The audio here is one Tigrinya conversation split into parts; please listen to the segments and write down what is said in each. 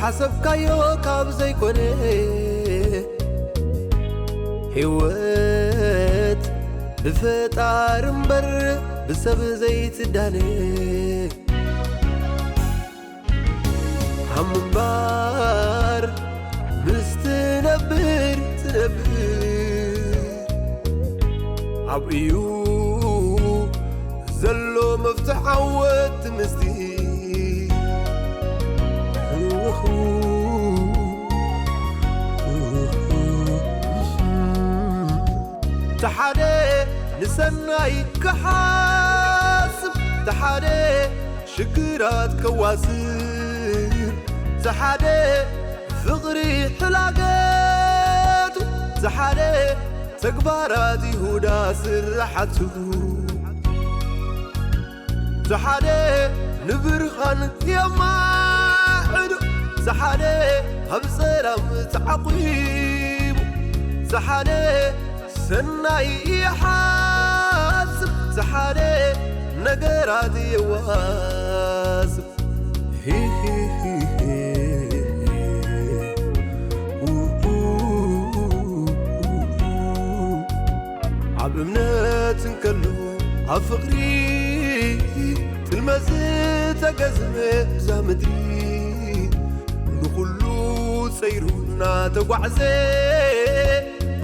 ሓሰብካዮ ካብ ዘይኮነ፣ ህይወት ብፈጣሪ እምበር ብሰብ ዘይትዳነ። ሃም እምበር ምስ ትነብር ትነብር፣ ኣብ እዩ ዘሎ መፍትሕ ዓወት ምስቲ። ተሓደ ንሰናይ ክሓስብ፣ ተሓደ ሽግራት ከዋስብ፣ ተሓደ ፍቕሪ ሕላገቱ፣ ተሓደ ተግባራት ይሁዳ ስራሓቱ። ዝሓደ ንብርሃን የማዕዱ፣ ዝሓደ ኣብ ሰላም ተዓቂቡ፣ ዝሓደ ሰናይ ይሓስብ፣ ዝሓደ ነገራት የዋስብ። ኣብ እምነት እንከሎ ኣብ ፍቕሪ ጥልመት ዝተገዝመ እዛ ምድሪ፣ ንኹሉ ጸይሩ እናተጓዕዘ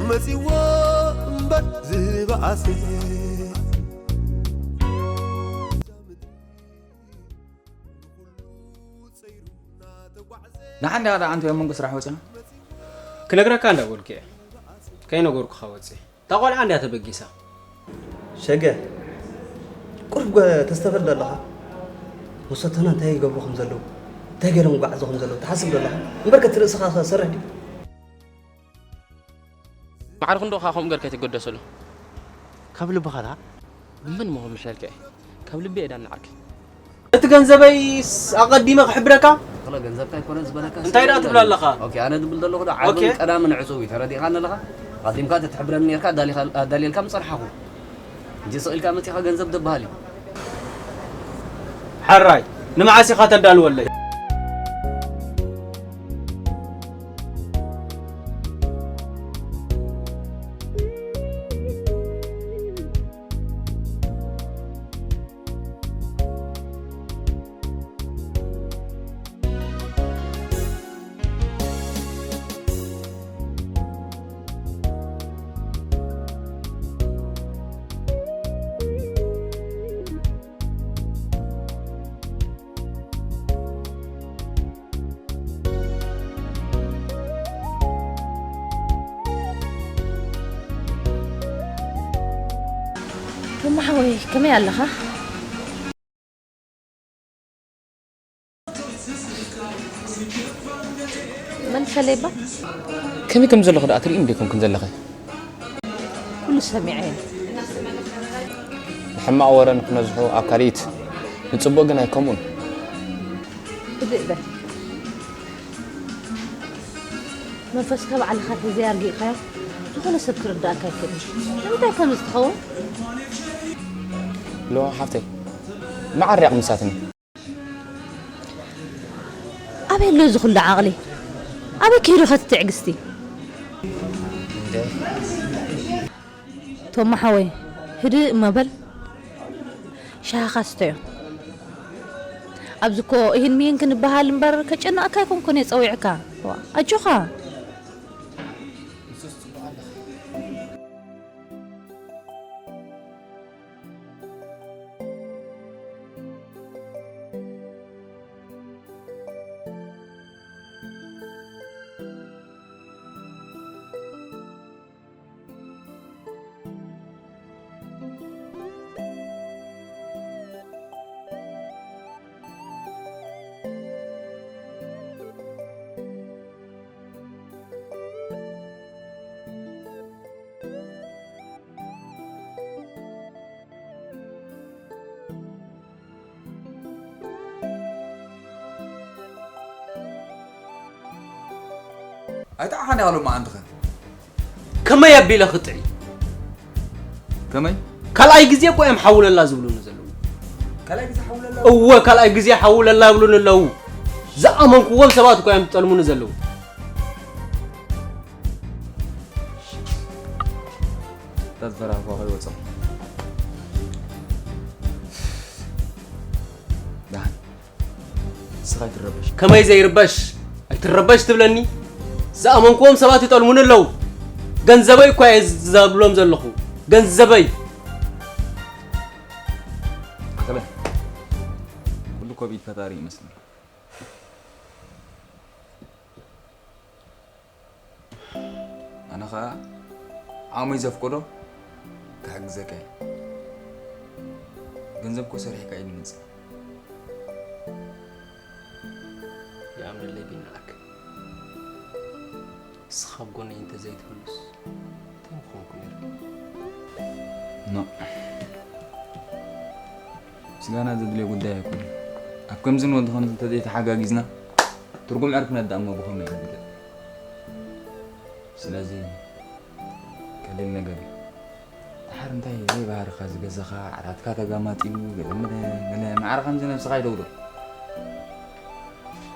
መጺዎ እምበር ዝበኣሰ። ንሓንዳ ደኣ ኣንተ መንጎ ስራሕ ወጺኻ? ክነግረካ እንዳበልኩ እየ። ከይነገርኩኻ ወጺእ። እታ ቆልዓ እንድያ ተበጊሳ። ሸገ፣ ቁሩብ ጎ-፣ ተስተብህል ዶ ኣለኻ? ወሰተና እንታይ ይገብሩ ከም ዘለዉ፣ እንታይ ገይሮም ይጓዓዙ ከም ዘለዉ ትሓስብ ዶ ኣለኻ? እምበርከ እቲ ርእስኻ ኸ ሰርሕ ድዩ? ማዕረ ክንድኡ ኸኣ ከምኡ ጌርካ ኣይትገደሰሉ። ካብ ልብኻ ደኣ? ብመን እሞ ክምሕለልካ እየ? ካብ ልቢ እየ ዳንዓክ። እቲ ገንዘበይስ ኣቐዲመ ክሕብረካ? ተኽለ፣ ገንዘብካ ኣይኮነን ዝበለካ እንታይ ደኣ ሰብ ትብል ኣለኻ? ኦኬ፣ ኣነ ዝብል ዘለኹ ዶ ኦኬ። ዓብን ቀዳምን ዕጹው እዩ፣ ተረዲእካኒ ኣለኻ? ኣቐዲምካ ተትሕብረኒ ኔርካ፣ ኣዳሊኻ-፣ ኣዳልየልካ ምጸናሕኹ። ሕጂ ስቕ ኢልካ መጺኻ ገንዘብ ደበሃል እዩ። ሕራይ፣ ንመዓስ ኢኻ ተዳልወለይ? ቶማ ሓወይ፣ ከመይ ኣለኻ? መን ሰሌባ? ከመይ ከም ዘለኹ ደኣ ትርእይኒ ዶ ኣይኮንክን ዘለኺ? ኩሉ ሰሚዐ እየ። ንሕማቕ ወረ ንኽነዝሑ ኣብ ካልኢት፣ ንጽቡቕ ግን ኣይከምኡን። ህድእ በል። መንፈስካ ባዕልኻ ተዘይኣርጊእካዮ፣ ዝኾነ ሰብ ክርድኣካ ኣይክእልን። ንምንታይ ከምዚ ትኸውን? ሎ ሓፍተይ፣ መዓር ያቕ ምሳትኒ። ኣበይ ኣሎ እዚ ኩሉ ዓቕሊ? ኣበይ ከይዱ ኸ እቲ ትዕግስቲ? ቶማ ሓወይ፣ ህድእ እሞ በል። ሻሂኻ ስተዮ። ኣብዚ እኮ እሂን ምሂን ክንበሃል እምበር ከጨንቐካ ኣይኮንኩን እየ ጸዊዕካ። ዋ፣ ኣጆኻ። ኣይጠዓኻን ኢኻ ሎማዓንቲ ኸ? ከመይ ኣቢለ ክጥዒ? ከመይ? ካልኣይ ግዜ እኮ እዮም ሓውለላ ዝብሉኒ ዘለዉ። ካልኣይ ግዜ ሓውለላ? እወ፣ ካልኣይ ግዜ ሓውለላ ይብሉኒ ኣለዉ። ዝኣመንኩዎም ሰባት እኳ እዮም ዝጠልሙኒ ዘለዉ። እታ ዝፈራህኳ ከይወፅኹ። ደሓን። ንስኻ ኣይትረበሽ። ከመይ ዘይርበሽ? ኣይትረበሽ ትብለኒ? ዝኣመንኩዎም ሰባት ይጠልሙኒ ኣለዉ። ገንዘበይ እኳ እየ ዘብሎም ዘለኹ። ገንዘበይ። ኣኸለ፣ ኩሉ ኮቪድ ፈጣሪ ይመስል። ኣነ ኸኣ ዓቕመይ ዘፍቅዶ ክሕግዘካ እየ። ገንዘብ እኮ ሰሪሕካ እዩ ዝመጽእ። ይኣምነለይ ቢኒ ዓርከይ። ንስኻ ኣብ ጎነይ እንተዘይትህሉስ እንታይ ምኾንኩ ነይረ? ኖ። ምስጋና ዘድልዮ ጉዳይ ኣይኮነን። ኣብ ከምዚ ንወዲ ከምዚ እንተዘይተሓጋጊዝና፣ ትርጉም ዕርክነት ደኣ እሞ ብኸመይ እዩ ዝግለጽ? ስለዚ ቀሊል ነገር እዩ። ድሓር እንታይ ዘይባህርኻ ዝገዛኻ ዓራትካ ተጋማጢሉ ገለ መለ ገለ ማዕረ ከምዚ ነብስኻ ይደውዶ።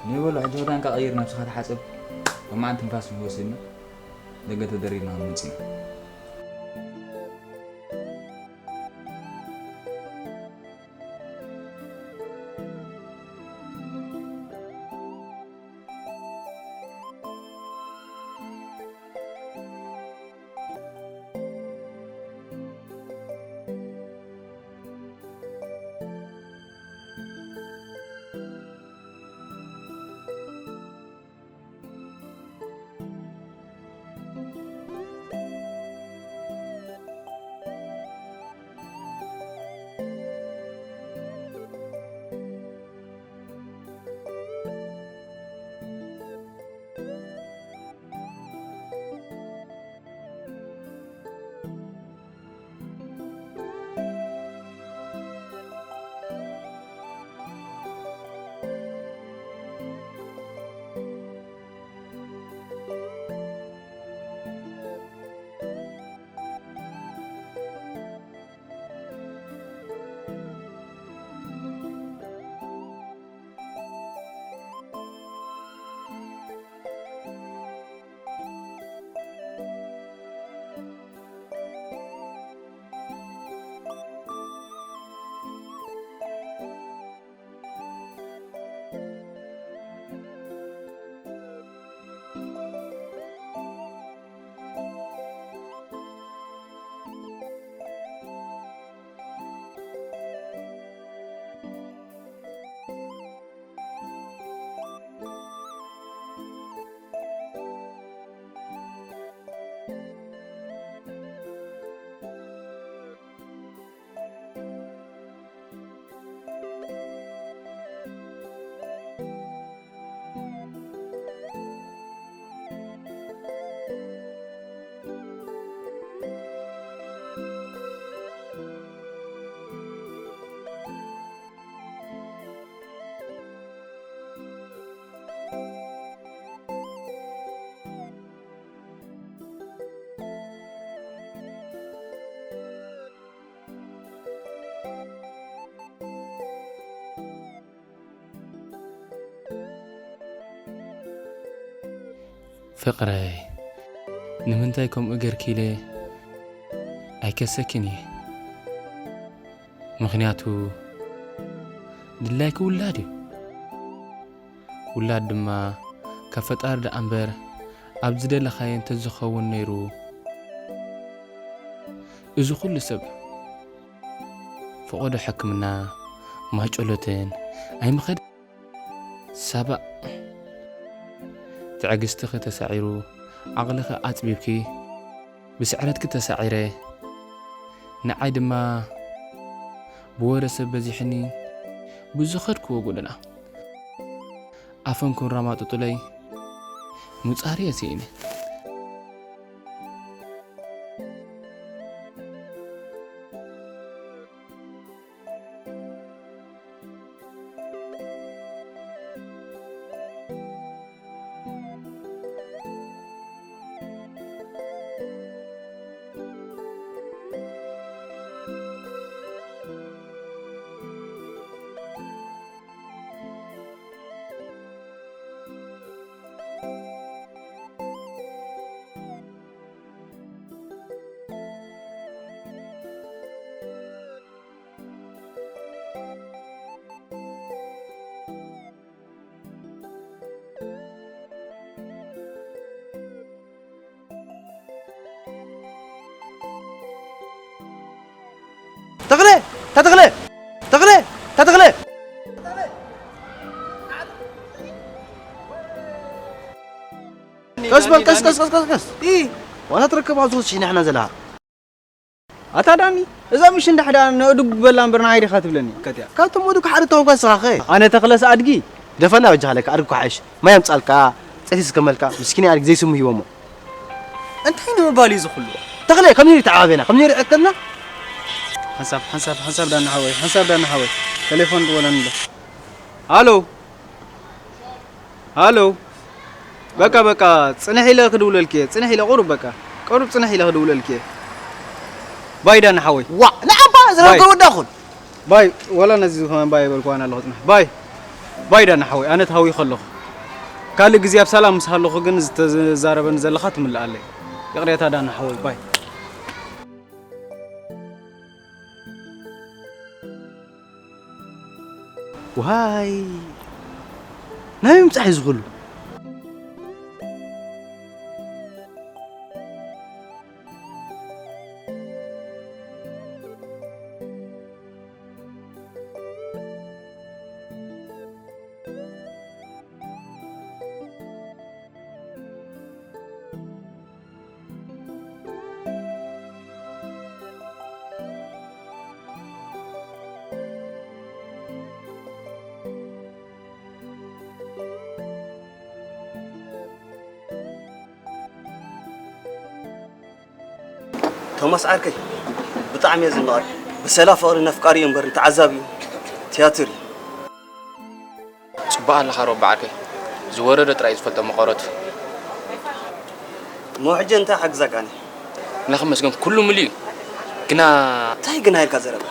ንበሎ ሕጂ ክዳንካ ቀይር ነብስኻ ተሓጸብ። ሎማዓንቲ ትንፋስ ወሲድና ደገ ተደሪብና ክንመጽእ ኢና። ፍቕረይ፣ ንምንታይ ከምኡ ጌርኪ ኢለ ኣይከሰክን እየ። ምኽንያቱ ድላይኪ ውላድ እዩ። ውላድ ድማ ካብ ፈጣሪ ደኣ እምበር ኣብ ዝደለኻዮ እንተዝኸውን ነይሩ፣ እዚ ኩሉ ሰብ ፈቐዶ ሕክምና ማጨሎትን ኣይምኸድን። ሳባ፣ ትዕግስትኺ ተሳዒሩ፣ ዓቕልኺ ኣጽቢብኪ፣ ብስዕረትኪ ተሳዒረ፣ ንዓይ ድማ ብወረ ሰብ በዚሕኒ፣ ብዝኸድክዎ ጎደና ኣፈን ኩን ራማጥጡለይ ምጻር እየ ስኢነ። ተኽለ! እታ ተኽለ! ተኽለ! እታ ተኽለ! ቀስ በል፣ ቀስ፣ ቀስ፣ ቀስ፣ ቀስ፣ ቀስ። ኢ፣ ዋላ ትረከብ ኣብዚ ውሽጢ ንሕና ዘለኻ። ኣታ ዳኒ፣ እዛ ምሽ እንዳሕዳ ነእዱግ በላ እምበር ንዓይ ዲኻ ትብለኒ? ከትያ። ካብቶም እዱግ ሓደ ተኾንካ ንስኻ ኸ? ኣነ ተኽለስ ኣድጊ? ደፈና በጃኻ ለካ ኣድጊ ኳሓሽ። ማይ ኣምጻልካ፣ ጸቲ ስከመልካ፣ ምስኪን ኣድጊ ዘይስሙ ሂቦሞ። እንታይ ንምባል እዩ ዝኽሉ? ተኽለ፣ ከም ነይሩ ተዓባበና፣ ከም ነይሩ ዕቀልና። ሓንሳብ፣ ሓንሳብ፣ ሓንሳብ ዳና ሓወይ፣ ሓንሳብ ዳና ሓወይ። ቴሌፎን ድወለኒ ኣሎ። ሃሎ። ሃሎ። በቃ፣ በቃ፣ ጽንሕ ኢለ ክድውለልኪ እየ። ጽንሕ ኢለ ቁሩብ፣ በቃ። ቁሩብ ጽንሕ ኢለ ክድውለልኪ እየ። ባይ ዳና ሓወይ። ዋ፣ ንዓባ ዝረከቡ ባይ። እንዳኹን። ባይ፣ ወላ ነዚ ዝኾነ ባይ በልኩ ኣነ ኣለኹ ጽንሕ። ባይ። ባይ ዳና ሓወይ፣ ኣነ ተሃዊኸ ኣለኹ። ካልእ ግዜ ኣብ ሰላም ምስ ሃለኹ ግን ዝተዛረበኒ ዘለኻ ትምልኣለይ። ይቕሬታ ዳና ሓወይ፣ ባይ። ዋይ፣ ናበይ ምጻሕ እዩ ዝኽሉ? ቶማስ ዓርከይ፣ ብጣዕሚ እየ ዝድንቐካ። ብሰላ ፍቕሪ ነፍቃሪ እዩ እምበር ንተዓዛቢ እዩ። ትያትር እዩ። ጽቡቕ ኣለኻ ሮቢ ዓርከይ። ዝወረዶ ጥራይ ዝፈልጦ መቐረቱ። እሞ ሕጂ እንታይ ሓግዛካ ኣነ? ኣምላኽ ይመስገን ኩሉ ምሉእ እዩ። ግና እንታይ ግና ኢልካ ዘረባ?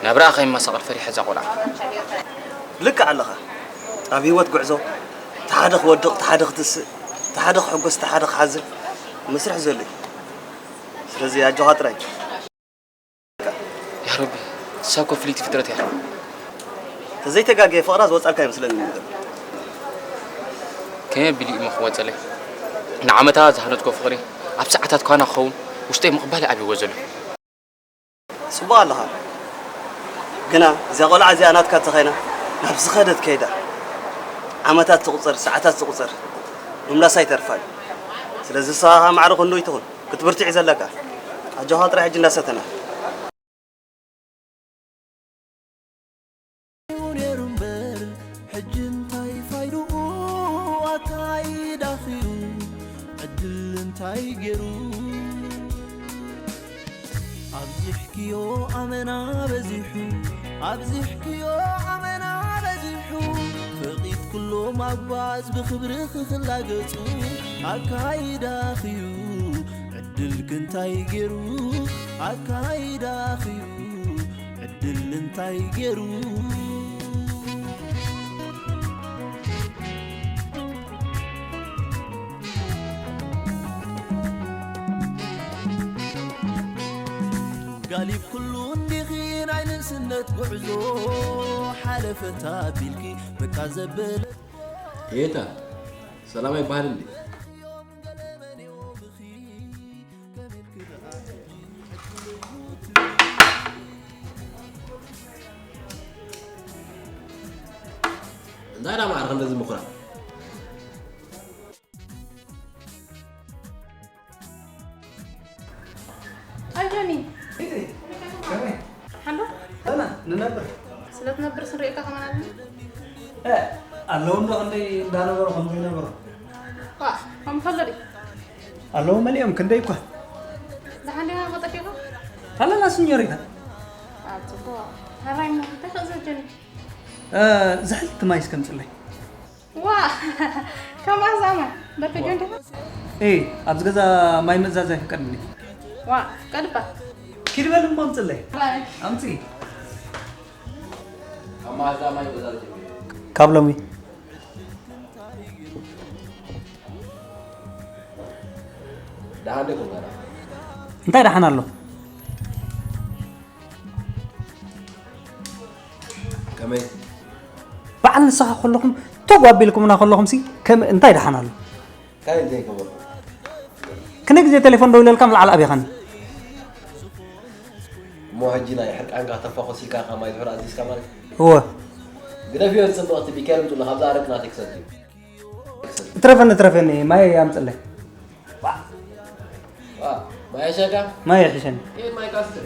ናብራኣ ከይመሳቐል ፈሪሐ እዛ ቆልዓ። ልክዕ ኣለኻ። ኣብ ህይወት ጉዕዞ፣ እቲ ሓደ ክወድቕ፣ እቲ ሓደ ክትስእ፣ እቲ ሓደ ክሕጎስ፣ እቲ ሓደ ክሓዝን መስርሕ ዘሎ እዩ። ስለዚ ኣጆኻ ጥራይ። ያ ረቢ፣ እሳ እኮ ፍልይቲ ፍጥረት እያ። ተዘይተጋግየ ፍቕራ ዝወጻልካ ይመስለኒ ነበር። ከመይ ኣቢሉ እዩ እሞ ክወጸለይ? ንዓመታት ዝሃነጽኮ ፍቕሪ ኣብ ሰዓታት ኳና ክኸውን ውሽጠይ ምቕባል ኣብይዎ ዘሎ። ጽቡቕ ኣለኻ። ግና እዚኣ ቆልዓ እዚኣ ናትካ ተኸይና ናብ ዝኸደት ከይዳ ዓመታት ትቑጸር፣ ሰዓታት ትቑጸር ምምላሳ ይተርፋ እዩ። ስለዚ ንስኻ ከኣ ማዕረ ክንዶ ይትኹን ክትብርትዕ እዩ ዘለካ። ኣጆኻ ጥራይ ሕጂ እንዳሰተና። ነይሩ እምበር፣ ሕጂ እንታይ ፋይድኡ ኣካይዳኽዩ? ዕድል እንታይ ገይሩ? ኣብዚሕክዮ ኣመና በዚሑ፣ ኣብዚሕክዮ ኣመና በዚሑ። ፈቒድ ኩሎም ኣጓዝ ብኽብሪ ክኽላገጹ፣ ኣካይዳኽዩ ዕድል ክንታይ ገይሩ? ኣካይዳኽዩ ዕድል እንታይ ገይሩ? ጋሊብ ኩሉ እንዲኺ ናይ ንእስነት ጉዕዞ ሓለፈት ኣቢልኪ በቃ ዘበለ የታ ሰላም ኣይበሃል እንዴ? እንታይ ደኣ ማዕረ ክንደዚ ምኹራዕ? ኣጆኒ። ከመይ? ሓሎ? ደህና፣ ንነብር። ስለ ትነብር ስንሪእካ ከማን ኣለኒ? እ፣ ኣለዉ እንዶ ክንደይ እንዳነበሩ ከም ዘይነበሩ። ዋ፣ ከም ከሎ ድዩ? ኣለዉ መሊኦም ክንደይ እኳ። ደሓን ዲኻ ከጠፊእካ? ኣለና ስኞሪታ። ኣብ ጽቡቕ። ሕራይ እሞ፣ እንታይ ክእዘዝ ጀኒ? እ፣ ዝሕልቲ ማይ እስከ ምጽለይ። ዋ፣ ከም ኣዛማ፣ በተጆን ዲኻ? ኤ፣ ኣብዚ ገዛ ማይ ምእዛዝ ኣይፍቀድን እዩ። ዋ፣ ፍቀድባ። ኪድ በል እሞ ኣምጽለይ። ባይ። ኣምጺ። ካብ ሎሚ ደሓን ዲኹም ገና? እንታይ ደሓን ኣሎ? ከመይ? በዓል ንስኻ ከለኹም፣ ተጓ ኣቢልኩምና ከለኹምሲ፣ ከም እንታይ ደሓን ኣሎ? እንታይ እንታይ ገበርኩ? ክንደይ ግዜ ቴሌፎን ደዊለልካ፣ ላዕሊ ኣብይኻኒ። እሞ ሕጂ ናይ ሕርቃንካ ተፋኾስ ኢልካ ካብ ማይ ዝሑል ኣዚዝካ ማለት እዩ። እወ ግደፍዮ ጽብቕቲ፣ ሚካኤል ምጹ ካብዛ ኣረቅና ቴክሰት እዩ። እትረፈኒ እትረፈኒ ማይ ኣምፅለይ። ዋ፣ ማይ ሸጋ ማይ ይሕሸኒ። ይህን ማይ ካስትር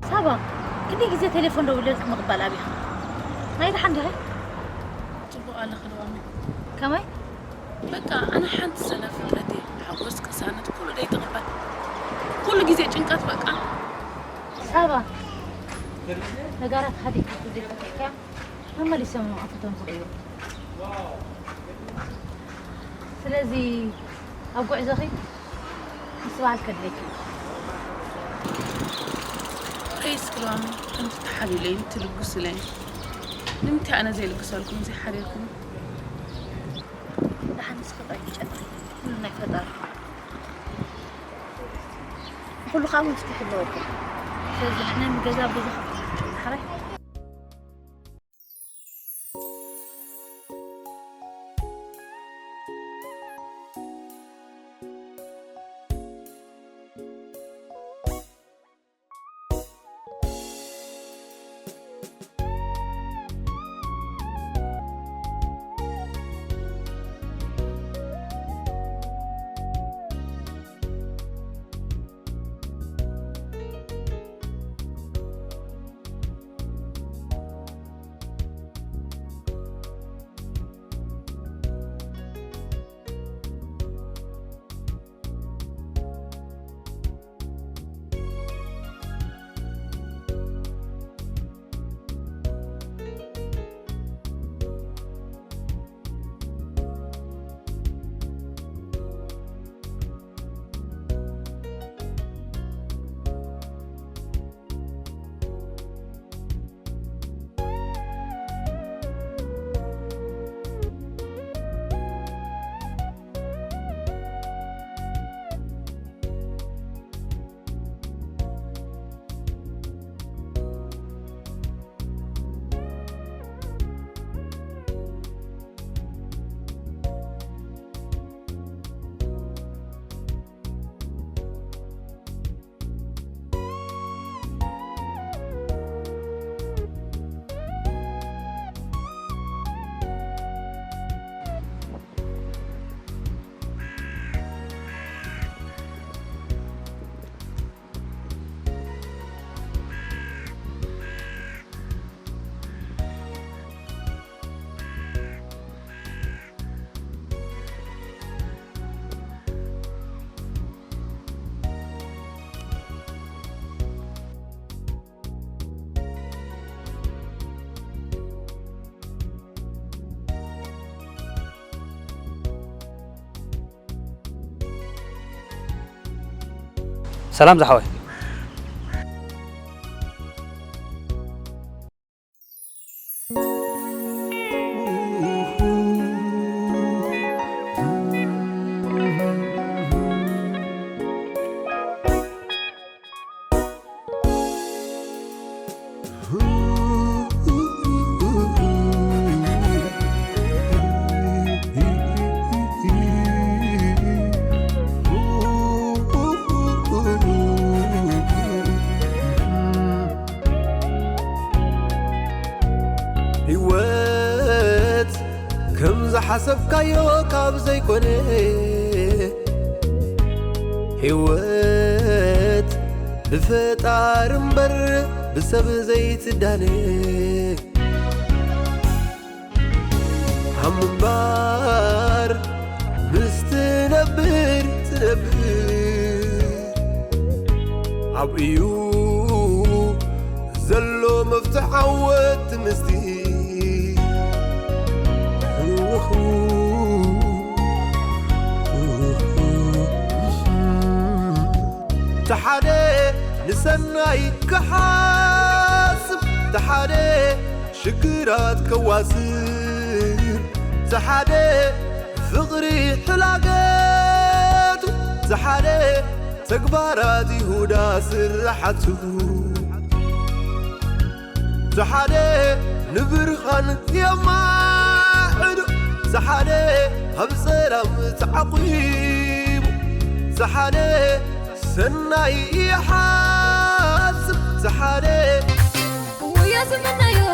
ሳባ፣ ክንደይ ግዜ ቴሌፎን ደዊለልኪ ምቕባል ኣቢኺ? ናይ ደሓን ዲኺ? ጽቡቕ ኣለኺ ዶ ኣሚ? ከመይ? በቃ ኣነ ሓንቲ ሰነፍ ፍጥረት እየ። ሓጎስ ቅሳነት ኩሉ ደይትቕበል። ኩሉ ግዜ ጭንቀት በቃ። ሳባ፣ ነጋራት ሃዲግካ ዘይፈቲሕካዮም መመሊሶም እዮም ኣፈቶም ዝቕይሩ። ስለዚ ኣብ ጉዕዞኺ ምስትብሃል ከድልየኪ እዩ። ሬስ ክለዋሚ ከምቲ ተሓሊለይን ትልግሱለይን ንምንታይ ኣነ ዘይልግሰልኩም ዘይሓዲርኩም? ደሓን ንስኺ ጥራይ ትጨነቂ፣ ኩሉ ናይ ፈጣሪ። ንኹሉ ከዓ መፍትሒ ኣለዎ እኮ። ስለዚ ንሕና ንገዛ ብገዛ ከፍትሓችሁ ማሕራይ። ሰላም ዝሓወይ። ህይወት ከም ዝሓሰብካዮ ካብ ዘይኮነ፣ ህይወት ብፈጣሪ እምበር ብሰብ ዘይትዳነ ኣብ ምንባር ምስ ትነብር ትነብር ኣብ እዩ ዘሎ መፍትሕ ዓወት ምስቲ ተሓደ ንሰናይ ክሓስብ ተሓደ ሽግራት ከዋስብ ተሓደ ፍቕሪ ሕላገቱ ተሓደ ተግባራት ይሁዳ ስራሓቱ ተሓደ ንብርሃን የማዕዱ ተሓደ ኣብ ሰላም ተዓቂቡ ተሓደ ሰናይ ይሓስብ ተሓደ ወያ ዝመናዮ